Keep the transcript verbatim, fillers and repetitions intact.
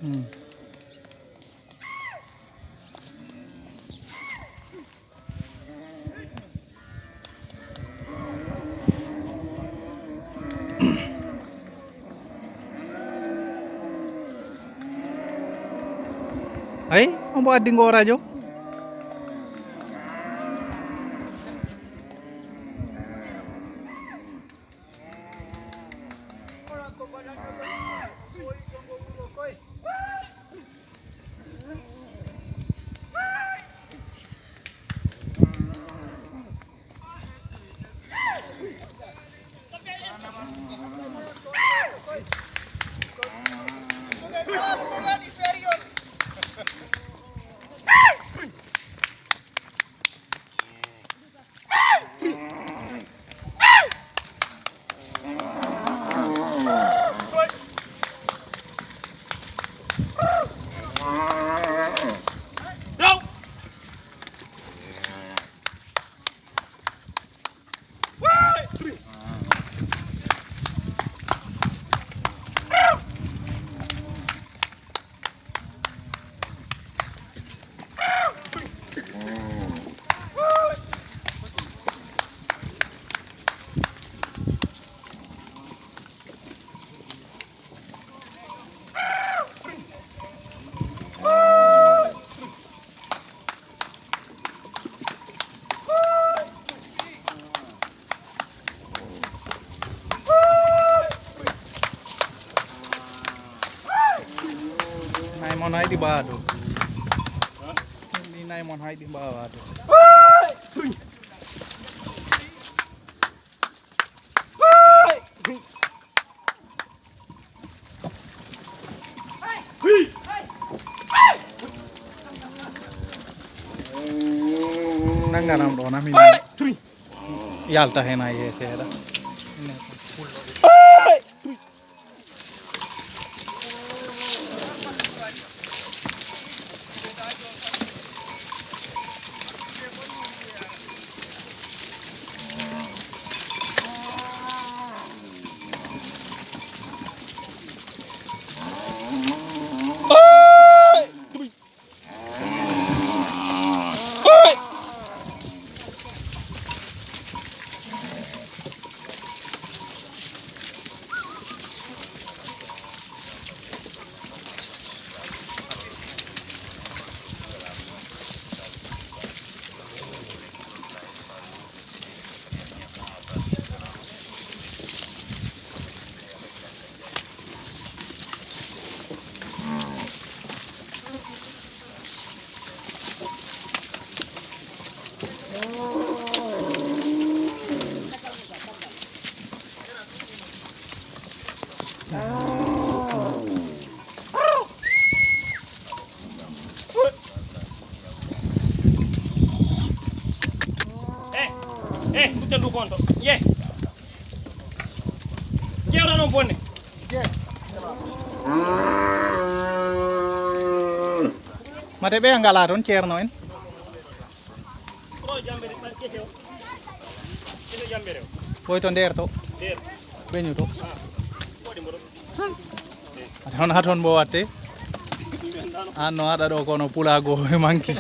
Hmm. Ay, omo addi ngo radio. Nay mon hayɗi mbaado. Ni nay mon hayɗi mbaawado. Nannganam ɗo na min yalta heen hay he seeɗa. Eh, eh, kutte ndu konto. Ye. Jewta noon bonne. Mate ɓe ngalaa toon, ceerno en. Woy to nder to. Ɓeñu to. Ate hono haton mbo watte. An no haɗa ɗo kono pulaago e manki.